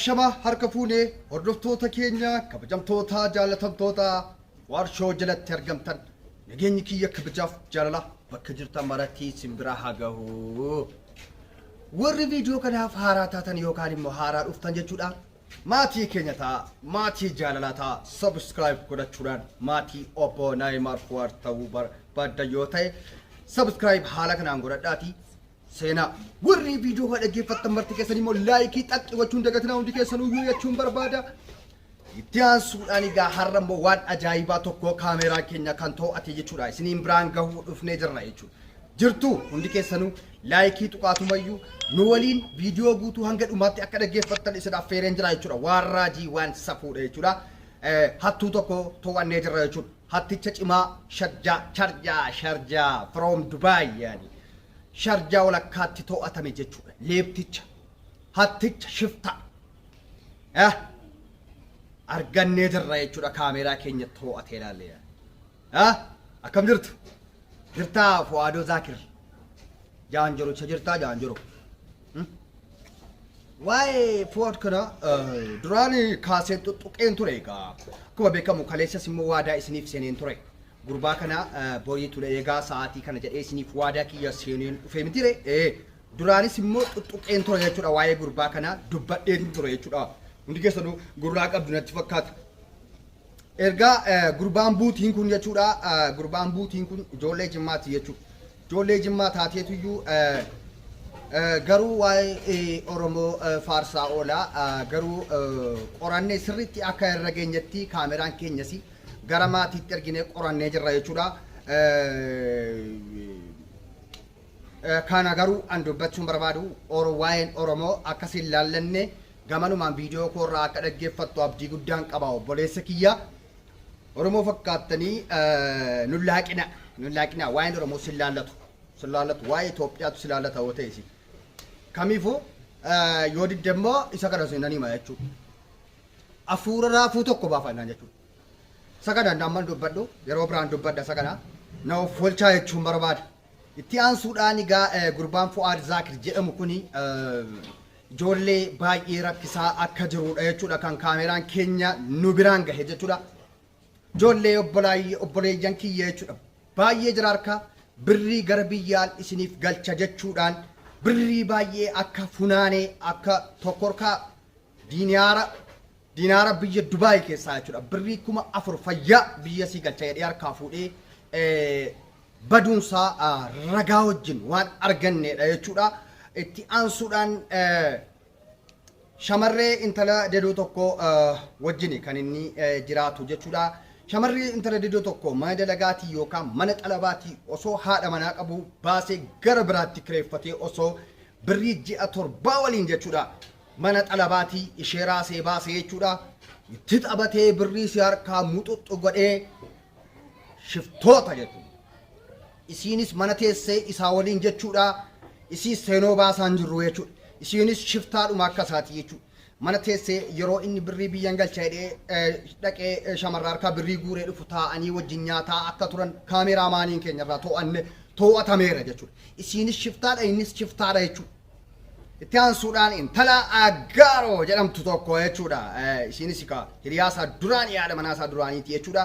Ashama harka fuunee hordoftoota keenya kabajamtoota jaalatamtoota waarshoo jalatti argamtan, nageenyi kiyya kabajaaf jaalala bakka jirtan maratti isin bira haa gahu. Warri viidiyoo kanaaf haaraa taatan yookaan immoo haaraa dhuftan jechuudha. Maatii keenya ta'a, maatii jaalalaa ta'a, subscribe godhachuudhaan maatii obbo Naayimaar Fuwaar ta'uu barbaaddan yoo ta'e subscribe haala kanaan godhadhaatii seenaa. Warri viidiyoo kana dhaggeeffattan marti keessan immoo laayikii xaqqi gochuun dagatinaa hundi keessan iyyuu jechuun barbaada. Itti aansuudhaan egaa har'a immoo waan ajaa'ibaa tokko kaameeraa keenya kan to'ate jechuudha. Isiniin biraan gahuu dhufnee jirra jechuudha. Jirtu hundi keessanuu laayikii tuqaatumayyuu nu waliin viidiyoo guutuu hanga dhumaatti akka dhaggeeffattan isin affeereen jira jechuudha. Waan raajii, waan safuudha jechuudha. Hattuu tokko to'annee jirra jechuudha. Hatticha cimaa Sharjaa, Sharjaa, Sharjaa from Dubai yaani. Sharjaa walakkaatti to'atame jechuudha. Leebticha, hatticha, shiftaa. Argannee jirra jechuudha, kaameeraa keenya to'atee ilaalle. Akkam jirtu? Jirtaa Fu'aadoo Zaakir? Jaan jiru isa jirtaa jaan jiru. Waa'ee Fu'aad kana duraan kaasee tuttuqeen ture egaa. Akkuma beekamu kaleessas immoo waadaa isiniif seeneen ture. Gurbaa kana borii ture eegaa sa'aatii kana jedhee isiniif waadaa kiyya seeneen dhufee mitire. Duraanis immoo tuttuqeen ture jechuudha, waa'ee gurbaa kana dubbadheen ture jechuudha. Hundi keessanuu gurraa qabdu natti fakkaata. Ergaa gurbaan buutiin kun jechuudha, gurbaan buutiin kun ijoollee Jimmaati jechuudha. Ijoollee Jimmaa taateetuyyuu garuu waa'ee Oromoo faarsaa oola. Garuu qorannee sirriitti akka irra geenyetti kaameraan keenyas gara maatiitti erginee qorannee jirra jechuudha. Kana garuu an dubbachuun barbaadu waa'een Oromoo akkas hin laallanne gamanumaan viidiyoo koorraa akka dhaggeeffattu abdii guddaan qaba, obboleessa kiyya. Oromoo fakkaattanii nun laaqina, nun laaqina. Waa'een Oromoo sin laallatu, sin laallatu, waa'ee Itoophiyaatu si laallata yoo ta'e. Kamiifuu yoo didde immoo isa kana sin hima jechuudha. Afuura raafuu tokko baafannaan jechuudha. Isa kana amman dubbadhu, yeroo biraan dubbadha, isa kana na of olchaa jechuun barbaada. Itti aansuudhaan egaa gurbaan Fu'aad Zaakir jedhamu kuni ijoollee baay'ee rakkisaa akka jirudha jechuudha kan kaameraan keenya nu biraan gahe jechuudha. Ijoollee obboleeyyan kiyya jechuudha. Baay'ee jira harka birrii gara biyyaan isiniif galcha jechuudhaan birrii baay'ee akka funaanee akka tokkorkaa diinaara biyya Dubaay keessaa jechuudha. Birrii 4000 fayyaa biyya sii galcha jedhee harkaa fuudhee baduunsaa ragaa wajjin waan argannedha jechuudha. Itti aansuudhaan shamarree intala dedoo tokko wajjin kan inni jiraatu jechuudha. Shamarree intala dedoo tokko mana dalagaatii yookaan mana xalabaatii osoo haadha manaa qabu baasee gara biraatti kireeffatee osoo birrii ji'a 7 waliin jechuudha. Mana xalabaatii ishee raasee baasee jechuudha. Itti taphatee birrii si harkaa muxuxxu godhee shiftoota jechuudha. Isiinis mana teessee isaa waliin jechuudha. Isii seenoo baasaan jirru jechuudha. Isiinis shiftaadhuma akka isaati jechuudha. Mana teessee yeroo inni birrii biyyan galcha jedhee dhaqee shamarra harkaa birrii guuree dhufu taa'anii wajjin nyaataa akka turan kaameraamaaniin keenya irraa to'anne to'atameera jechuudha. Isiinis shiftaadha, innis shiftaadha jechuudha. Itti aansuudhaan intala Aggaaroo jedhamtu tokko jechuudha. Isiinis hiriyaa isaa duraanii, haadha manaa isaa duraaniiti jechuudha.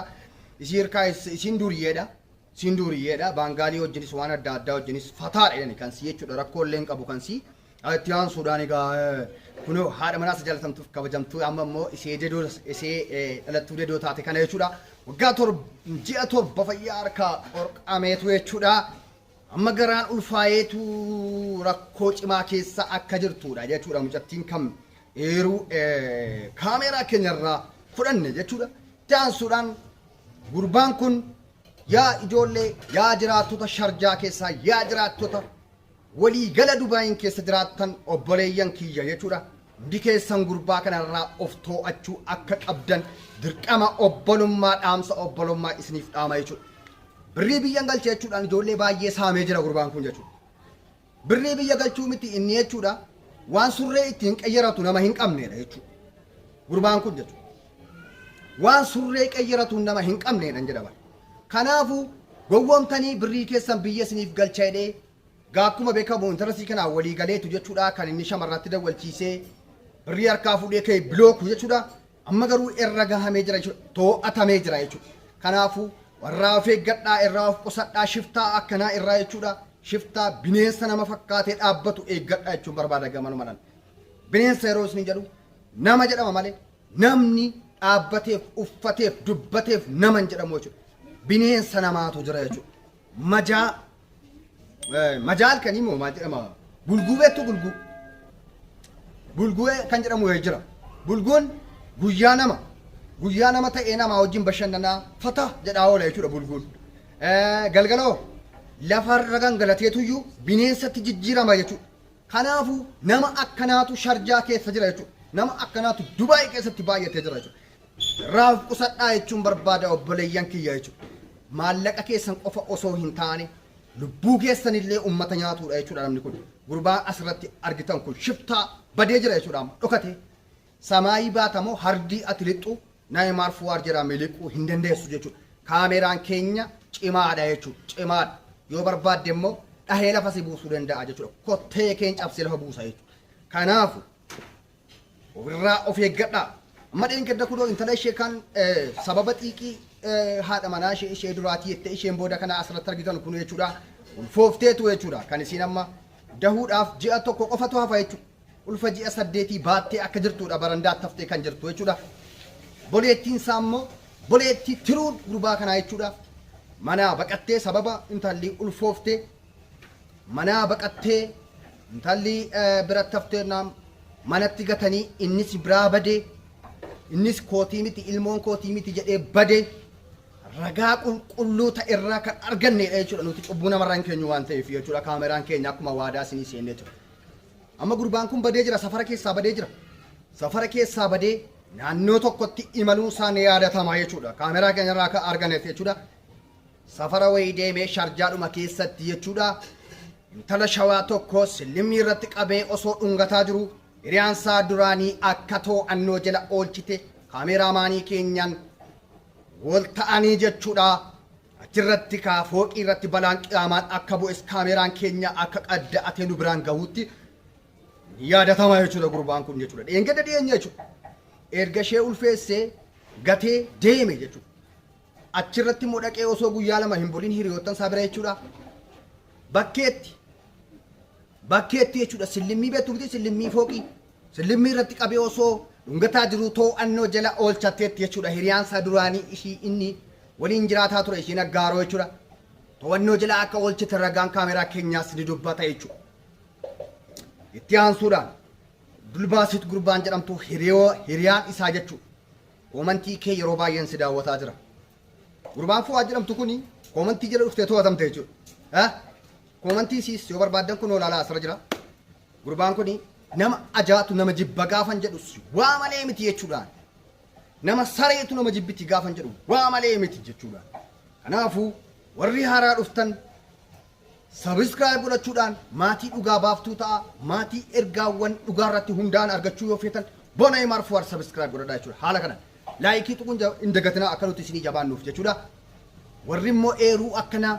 Isii hirkaa isiin duriyyeedha. Isiin duriyyeedha. Baangaalii wajjinis waan adda addaa wajjinis fataadha jedhani kan si jechuudha. Rakkoo illee hin qabu kan si. Itti aansuudhaan egaa kunoo haadha manaa isa jaalatamtuuf kabajamtuu amma immoo isee dedoo, isee dhalattuu dedoo taate kana jechuudha. Waggaa 7, ji'a 7 fayyaa harkaa qorqameetu jechuudha. Amma garaan ulfaayeetu rakkoo cimaa keessa akka jirtudha jechuudha mucattiin kan eeruu kaameeraa keenyarraa fudhanne jechuudha. Itti aansuudhaan gurbaan kun, yaa ijoollee, yaa jiraattota Sharjaa keessaa, yaa jiraattota walii gala Dubaayin keessa jiraattan, obboleeyyan kiyya jechuudha. Hundi keessan gurbaa kanarraa of too'achuu akka qabdan dirqama obbolummaa, dhaamsa obbolummaa isiniif dhaama jechuudha. Birrii biyyan galcha jechuudhaan ijoollee baay'ee saamee jira gurbaan kun jechuudha. Birrii biyya galchuu miti inni jechuudha. Waan surree ittiin qayyaratu nama hin qabneedha jechuudha. Gurbaan kun jechuudha. Waan surree qayyaratu nama hin qabneedha jedhama. Kanaafuu gowwoomtanii birrii keessan biyya isiniif galcha jedhee gaa akkuma beekamu intarasii kanaan walii galeetu jechuudha kan inni shamarratti dawwalchiisee. Birrii harkaa fuudhee ka'e bilooku jechuudha. Amma garuu irra gahamee jira jechuudha. Too'atamee jira jechuudha. Kanaafuu warraa of eeggadhaa irraa of qusadhaa shiftaa akkanaa irraa jechuudha. Shiftaa bineensa nama fakkaatee dhaabbatu eeggadhaa jechuun barbaada gamanumadhaan. Bineensa yeroo isin jedhu nama jedhama malee namni dhaabbateef uffateef dubbateef nama hin jedhamu jechuudha. Bineensa namaatu jira jechuudha. Majaa majaa halkanii moo maal jedhama? Bulguu beektu bulguu. Bulguu kan jedhamu wayii jira. Bulguun guyyaa nama guyyaa nama ta'ee namaa wajjin bashannanaa fata jedhaa oola jechuudha bulguun. Galgaloo lafarra gangalateetuyyuu bineensatti jijjiirama jechuudha. Kanaafuu nama akkanaatu Sharjaa keessa jira jechuudha. Nama akkanaatu Dubaay keessatti baay'atee jira jechuudha. Irraa of qusadhaa jechuun barbaada obboleeyyan kiyya jechuudha. Maallaqa keessan qofa osoo hin taane lubbuu keessanillee ummata nyaatuudha jechuudha namni kun. Gurbaa asirratti argitan kun shiftaa badee jira jechuudha amma dhokatee. Samaayii baatamoo hardii ati lixxu Naayimaar Fuwaar jedhaa miliquu hin dandeessu jechuudha. Kaameeraan keenya cimaadha jechuudha. Cimaadha. Yoo barbaadde immoo dhahee lafa si buusuu danda'a jechuudha. Kottee keen cabsee lafa buusa jechuudha. Kanaafu ofirraa of eeggadhaa. Amma dheengadda kunoo intala ishee kan sababa xiiqii haadha manaa ishee ishee duraatii jettee isheen booda kana asirratti argitan kun jechuudha. Ulfoofteetu jechuudha. Kan isiin amma dahuudhaaf ji'a tokko qofatu hafa jechuudha. Ulfa ji'a saddeetii baattee akka jirtudha barandaatti haftee kan jirtu jechuudha. Boleettiin isaa immoo boleettii tiruu gurbaa kanaa jechuudha. Manaa baqattee sababa intalli ulfooftee manaa baqattee intalli biratti haftee naam manatti gatanii innis biraa badee innis kootii miti ilmoon kootii miti jedhee badee ragaa qulqulluu ta'e irraa kan argannedha jechuudha. Nuti cubbuu namarraa hin keenyu waan ta'eef jechuudha kaameraan keenya akkuma waadaa isinii seennee ture. Amma gurbaan kun badee jira safara keessaa badee jira. Safara keessaa badee naannoo tokkotti imaluun isaa ni yaadatama jechuudha. Kaameraa keenya irraa akka arganetti jechuudha. Safara wayii deemee sharjaadhuma keessatti jechuudha. Intala shawaa tokko sillimmii irratti qabee osoo dhungataa jiru hiriyaan isaa duraanii akka too'annoo jala oolchite kaameeraamaanii keenyaan wal ta'anii jechuudha. Achirratti kaa fooqii irratti balaan qiyaamaan akka bu'es kaameraan keenya akka qadda'atee nu biraan gahuutti ni yaadatama jechuudha gurbaan kun jechuudha. Dheengadda dhiyeenya jechuudha. Erga ishee ulfeessee gatee deeme jechuudha. Achirratti immoo dhaqee osoo guyyaa lama hin bulin hiriyoottan isaa bira jechuudha. Bakkeetti bakkeetti jechuudha sillimmii beektu miti sillimmii fooqii sillimmii irratti qabee osoo dhungataa jiru too'annoo jala oolchatteetti jechuudha hiriyaan isaa duraanii ishii inni waliin jiraataa ture ishiin aggaaroo jechuudha to'annoo jala akka oolchite ragaan kaameraa keenyaas ni dubbata jechuudha. Itti aansuudhaan Dulbaasit gurbaan jedhamtu hiriyaan isaa jechuudha. Koomantii kee yeroo baay'een si daawwataa jira. Gurbaan Fu'aad jedhamtu kuni koomantii jala dhuftee to'atamte jechuudha. Koomantii siis yoo barbaaddan kunoo ilaalaa asirra jira. Gurbaan kuni nama ajaatu nama jibba gaafan jedhus waa malee miti jechuudhaan. Nama sareetu nama jibbiti gaafan jedhu waa malee miti jechuudhaan. Kanaafuu warri haaraa dhuftan Subscribe godhachuudhaan maatii dhugaa baaftuu ta'a. Maatii ergaawwan dhugaa irratti hundaa'an argachuu yoo feetan Bona Imar Fuwaar subscribe godhadhaa jechuudha. Haala kanaan laayikii tuquun hin dagatinaa akka nuti isinii jabaannuuf jechuudha. Warri immoo eeruu akkanaa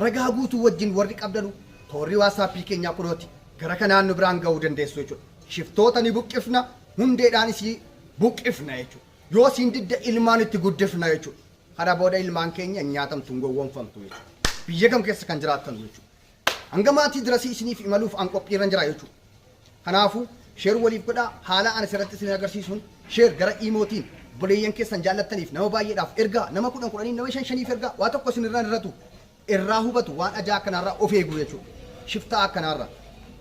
ragaa guutuu wajjin warri qabdanu toorri waasaappii keenyaa kunooti gara kanaan nu biraan ga'uu dandeessu jechuudha. Shiftoota ni buqqifna hundeedhaan isii buqqifna jechuudha. Yoo isiin didde ilmaan itti guddifna jechuudha. Kana booda ilmaan keenya hin nyaatamtu hin gowwoomfamtu jechuudha. Biyya kam keessa kan jiraattan jechuudha. Hanga maatii dirasii isiniif imaluuf an qophiirran jira jechuudha. Kanaafuu sheer waliif godhaa haala ani asirratti isin agarsiisuun sheer gara iimootiin obboleeyyan keessan jaallattaniif nama baay'eedhaaf ergaa nama kudhan kudhanii nama shan shaniif ergaa waa tokko isin irraan irratu irraa hubatu waan ajaa akkanaarraa of eegu jechuudha. Shiftaa akkanaarraa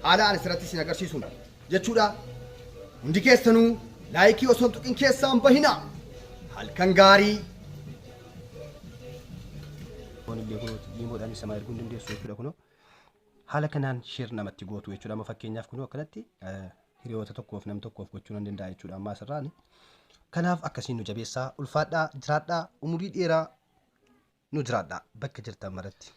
haala ani asirratti isin agarsiisuun jechuudha. Hundi keessanuu laayikii osoo hin tuqin keessaa hin bahinaa. Halkan gaarii. Illee kunoo iimoodhaan isa erguu hin dandeessu jechuudha kunoo. Haala kanaan share namatti gootu jechuudha. Amma fakkeenyaaf kunoo akkanatti hiriyoota tokkoof nam tokkoof gochuu nan danda'a jechuudha amma asirraani. Kanaaf akkasiin nu jabeessaa ulfaadhaa jiraadhaa umurii dheeraa nu jiraadhaa bakka jirtan maratti.